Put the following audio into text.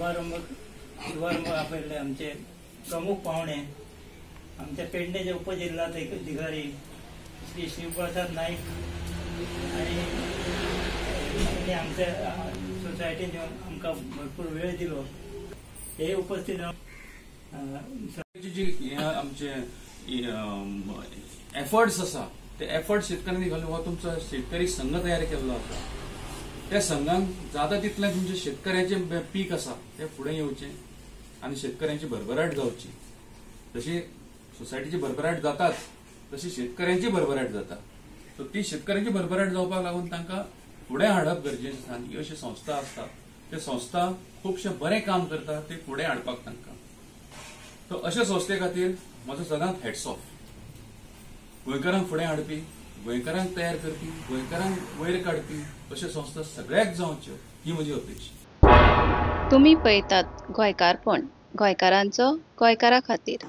शुभारंभ आपयल्ले आमचे प्रमुख पाहुणे आमच्या पेडणेचे उपजिल्हाधिकारी श्री शिवप्रसाद नाईक आणि आमच्या सोसायटीन येवन आमकां भरपूर वेळ दिलो हे उपस्थित जी हे आमचे एफर्ट्स आसा ते एफर्ट्स शेतकऱ्यांनी घालून हो तुमचो शेतकरी संघ तयार केल्लो आसा. त्या संघान जाता तितलें तुमचे शेतकऱ्याचें पीक आसा तें फुडें येवचें आनी शेतकऱ्यांची भरभराट जावची. जशी सोसायटीची भरभराट जाताच तशी शेतकऱ्यांची भरभराट जाता. सो ती शेतकऱ्यांची भरभराट जावपाक लागून तांकां फुडें हाडप गरजेचें आसा. आनी अश्यो संस्था आसता त्यो संस्था खुबशें बरें काम करता ते फुडें हाडपाक तांकां. सो अशे संस्थे खातीर म्हजो सदांच हॅट्स ऑफ. गोंयकारांक फुडें हाडपी, गोंयकारांक तयार करपी, गोंयकारांक वयर काडपी अश्यो संस्था सगळ्याक जावच्यो ही म्हजी अपेक्षा. तुमी पळयतात गोंयकारपण, गोंयकारांचो गोंयकारा खातीर.